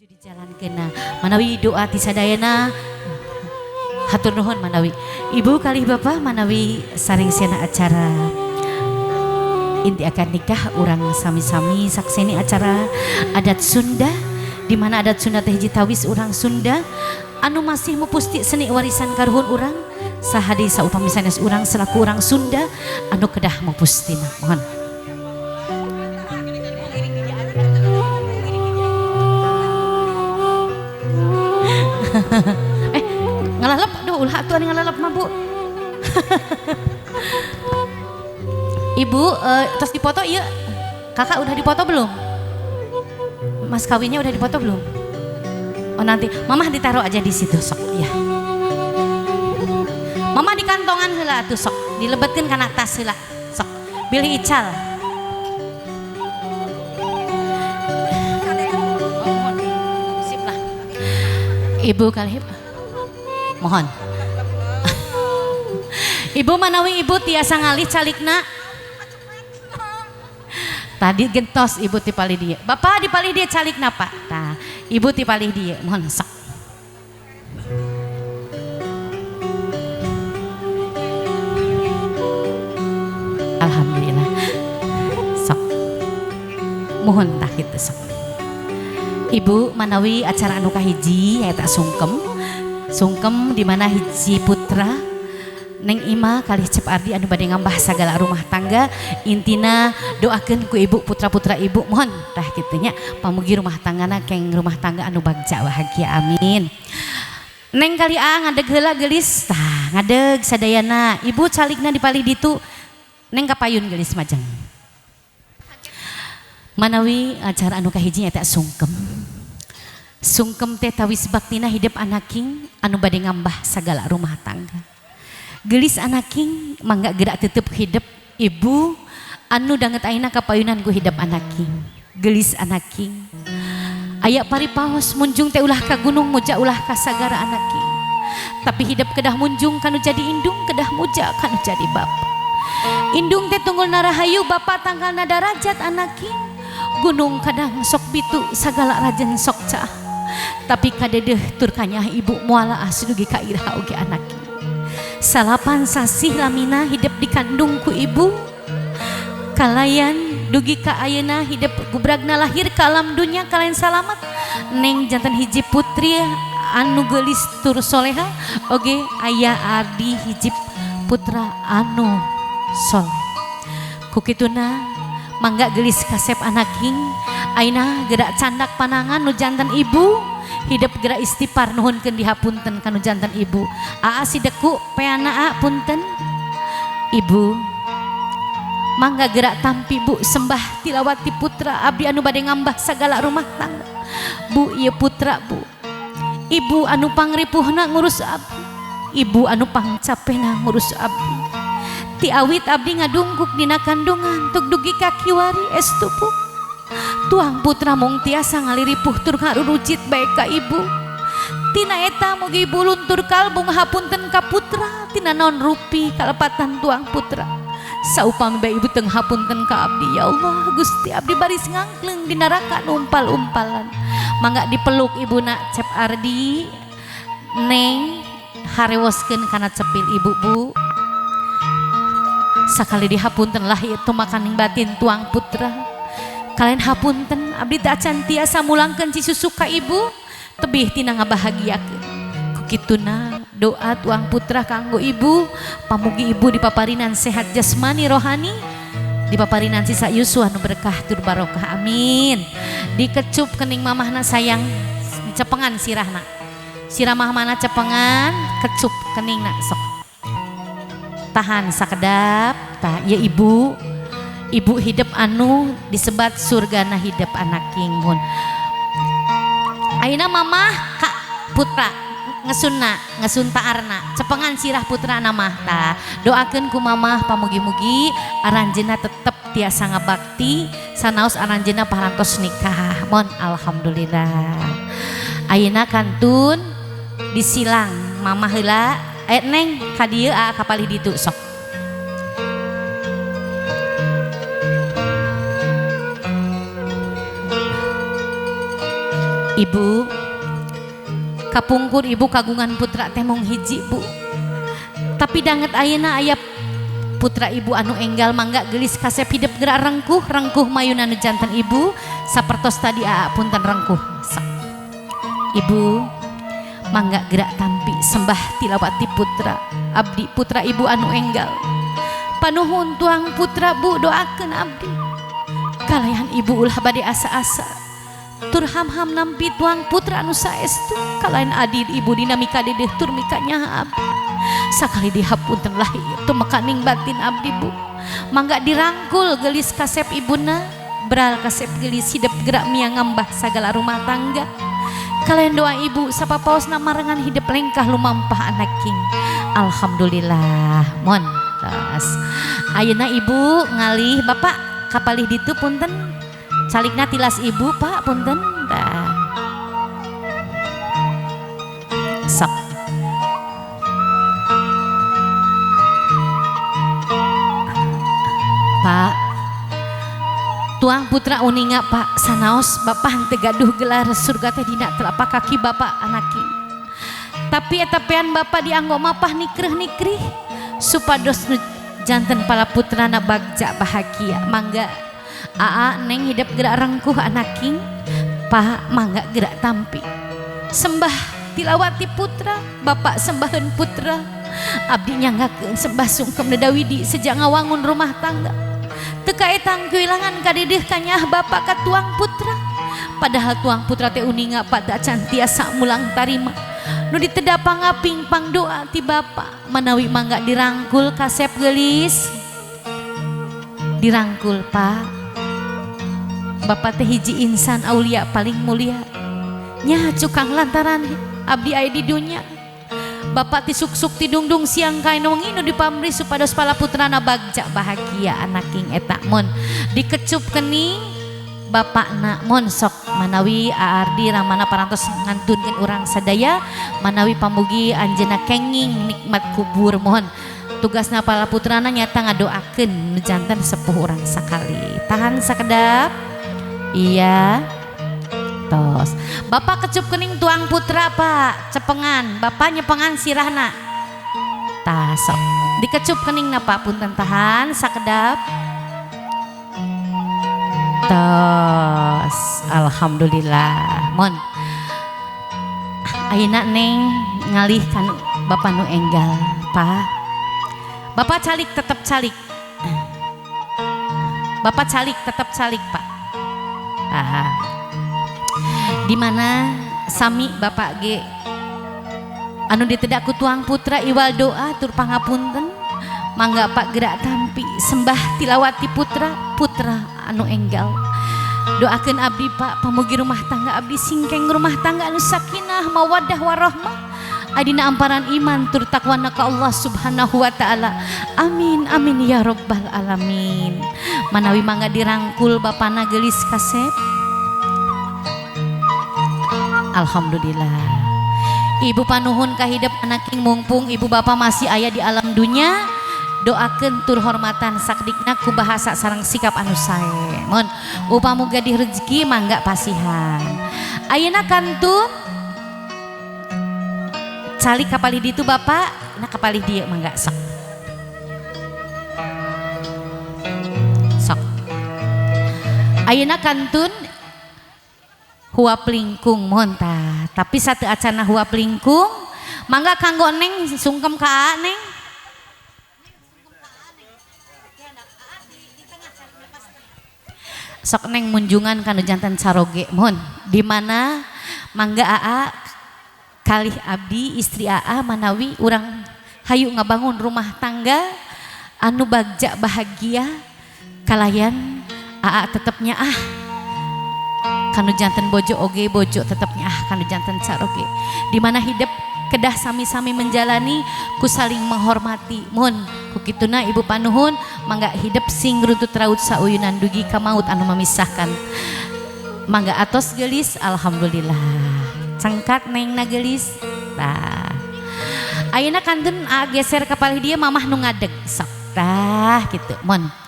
Di jalan kena manawi doa ti sadayana hatur nuhun manawi ibu kalih bapak manawi saring sena acara inti akan nikah urang sami-sami sakseni acara adat Sunda di mana adat Sunda teh hiji tawis urang Sunda anu masih mupusti seni warisan karuhun urang sahadi saupami sanes urang selaku urang Sunda anu kedah mupustina mohon. Ngalalep, duh ulah atuh ngalalep mah Bu. Ibu, terus dipoto iya. Kakak udah dipoto belum? Mas kawinnya udah dipoto belum? Oh nanti, mamah ditaruh aja di situ sok ya. Mama di kantongan heula atuh sok, dilebetkeun kana tas heula sok. Bilih ical. Sip lah. Ibu kalih mohon. Ibu manawi ibu tiasa ngalih calikna. Tadi gentos ibu ti palih dieu. Bapak di palih dieu calikna Pak. Tah, ibu ti palih dieu mohon sok. Alhamdulillah. Sok. Mohon tah kitu sok. Ibu manawi acara anu kahiji nyaeta sungkem. Sungkem di mana hiji putra Neng Ima kalih Cep Ardi anu bade ngambah sagala rumah tangga intina doakeun ku ibu putra-putra ibu mohon tah kitu nya pamugi rumah tanggana keng rumah tangga anu bagja bahagia amin. Neng kali a ngadeg heula geulis tah ngadeg sadayana ibu calikna di palih ditu neng kapayun geulis majeng. Manawi acara anu kahiji nyaeta sungkem. Sungkem teh tawis baktina hidep anaking anu bade ngambah sagala rumah tangga. Gelis anaking mangga gerak tetep hidep ibu anu danget ayeuna kapayunan ku hidep anaking. Gelis anaking aya paripaos munjung teh ulah ka gunung muja ulah ka sagara anaking. Tapi hidep kedah munjung kanu jadi indung kedah muja kanu jadi bapa. Indung teh tunggul narahayu bapa tanggalna darajat anaking. Gunung kadang sok bitu sagala rajen sok caah. Tapi kadedeh tur kanyah ibu muala dugi ka iraha oge anaking. Salapan sasih lamina hidep dikandung ku ibu kalayan dugi ka ayeuna hidep gubragna lahir ka alam dunya kalayan salamat neng janten hiji putri anu geulis tur soleha oge aya Ardi hiji putra anu soleh kukituna mangga geulis kasep anaking ayeuna gerak candak panangan nu janten ibu hidep gerak istighfar nuhunkeun dihapunten kanu janten ibu aa sideku peana a punten ibu mangga gerak tampi bu sembah tilawati putra abdi anu bade ngambah sagala rumah tangga bu ieu putra bu ibu anu pangripuhna ngurus abdi ibu anu pangcapena ngurus abdi ti awit abdi ngadungkuk dina kandungan tuk dugi ka kiwari estu bu tuang putra mung tiasa ngaliripuh tur ngarurucit bae ka ibu tina eta mugi ibu luntur kalbung hapunten ka putra tina naon rupi kalepatan tuang putra saupami bae ibu teu hapunten ka abdi ya Allah Gusti abdi baris ngangkleung di neraka numpal-umpalan mangga dipeluk ibuna Cep Ardi neng harewoskeun kana cepil ibu bu sakali dihapunten lah ieu makaning batin tuang putra kalian hapunten abdi teh acan tiasa mulangkeun cisusu ka ibu tebih tina ngabahagiakeun kukituna doa tuang putra kanggo ibu pamugi ibu dipaparinan sehat jasmani rohani dipaparinan sisa yuswa nu berkah tur barokah amin. Dikecup kening mamahna sayang cepengan sirahna sirah mamahna cepengan kecup keningna sok tahan sakedap tah ieu ibu ibu hidep anu disebat surgana hidep anaking mun. Ayeuna mamah ka putra ngesunna ngesun taarna cepengan sirah putra mah tah doakeun ku mamah pamugi-mugi aranjeunna tetep tiasa ngabakti sanaos aranjeunna parantos nikah mon alhamdulillah. Ayeuna kantun disilang mamah heula neng ka dieu a ka palih ditu sok. Ibu kapungkur ibu kagungan putra teh mung hiji bu. Tapi danget ayeuna aya putra ibu anu enggal mangga geulis kasep hidep gerak rengkuh rengkuh mayuna nu janten ibu sapertos tadi aa punten rengkuh. Sok. Ibu mangga gerak tampi sembah tilawati putra abdi putra ibu anu enggal. Panuhun tuang putra bu doakeun abdi. Kalayan ibu ulah bade asa-asa. Tur ham-ham nampi tuang putra anu saestu kalayan adil ibu dinamika dedeh tur mika nyaha abdi. Sakali dihapunten lahir tumekaning batin abdi bu. Mangga dirangkul geulis kasep ibuna beral kasep geulis hidep gerak mia ngambah sagala rumah tangga. Kalayan doa ibu sapapaosna marengan hidep lengkah lumampah anaking. Alhamdulillah mon tos. Ayeuna ibu ngalih bapak kapalih ditu punten. Calikna tilas ibu pak punten. Tah. Sok. Pak tuang putra uninga pak sanaos bapak henteu gaduh gelar surga teh dina telapak kaki bapak anaki. Tapi eta pean bapak dianggo mapah nikreh-nikrih supados nu janten pala putrana bagja bahagia. Mangga aa neng hidep gerak rengkuh anaking pak mangga gerak tampi sembah tilawati putra bapak sembaheun putra abdi nyanggakeun sembah sungkem dedawidi sejak ngawangun rumah tangga teu kaetang kehilangan kadidih kanyah bapak ka tuang putra padahal tuang putra teh uninga pak acan tiasa mulang tarima nu diteda pangaping pangdoa ti bapak manawi mangga dirangkul kasep geulis dirangkul pak. Bapak teh hiji insan aulia paling mulia nya cukang lantaran abdi aya di dunya. Bapak ti suk-suk ti dungdung siang kain wengi nu dipamri supados pala putrana bagja bahagia anaking eta mun dikecup kening bapakna mun sok manawi Aardi ramana parantos ngantunkeun urang sadaya manawi pamugi anjeunna kenging nikmat kubur mohon tugasna pala putrana nyata ngadoakeun nu janten sepuh urang sakali. Tahan sakedap. Iya. Tos. Bapak kecup kening tuang putra pak cepengan bapak nyepengan sirahna. Tah sok dikecup kening na pak punten tahan sakedap. Tos. Alhamdulillah. Mon. Ayeuna neng ngalih kan bapak nu enggal pak. Bapak calik tetep calik. Bapak calik tetep calik pak. Ah. Di mana sami bapak ge anu ditedak ku tuang putra iwal doa tur pangapunten mangga pak gerak tampi sembah tilawati putra putra anu enggal doakeun abdi pak pamugi rumah tangga abdi singkeng rumah tangga anu sakinah mawaddah warahmah adina amparan iman tur takwana ka Allah subhanahu wa ta'ala. Amin amin ya rabbal alamin. Manawi mangga dirangkul bapana geulis kasep. Alhamdulillah. Ibu panuhun kahidep anaking mungpung ibu bapak masih aya di alam dunya doakeun tur hormatan sakdikna ku bahasa sareng sikap anu sae. Mun upamu gadih rezeki mangga pasihan. Ayeuna kantun calik kapalih ditu bapak, nah kapalih dieu mangga sok. Sok. Ayeuna kantun huap lingkung mohon tah, tapi satu acana huap lingkung mangga kanggo neng sungkem ka aa neng. Sok neng munjungan kanu janten caroge mohon di mana mangga aa kalih abdi istri aa manawi urang hayu ngabangun rumah tangga anu bagja bahagia kalayan aa tetepnya ah kanu janten bojo oge bojo tetepnya ah kanu janten caroge di mana hidup kedah sami-sami menjalani ku saling menghormati mun ku kituna ibu panuhun mangga hidup sing runtut raut sauyunan dugi ka maut anu memisahkan mangga atos geulis alhamdulillah cengkat neng na geulis tah ayeuna kantun geser ka palih dieu mamah nu ngadeg sok tah kitu mun.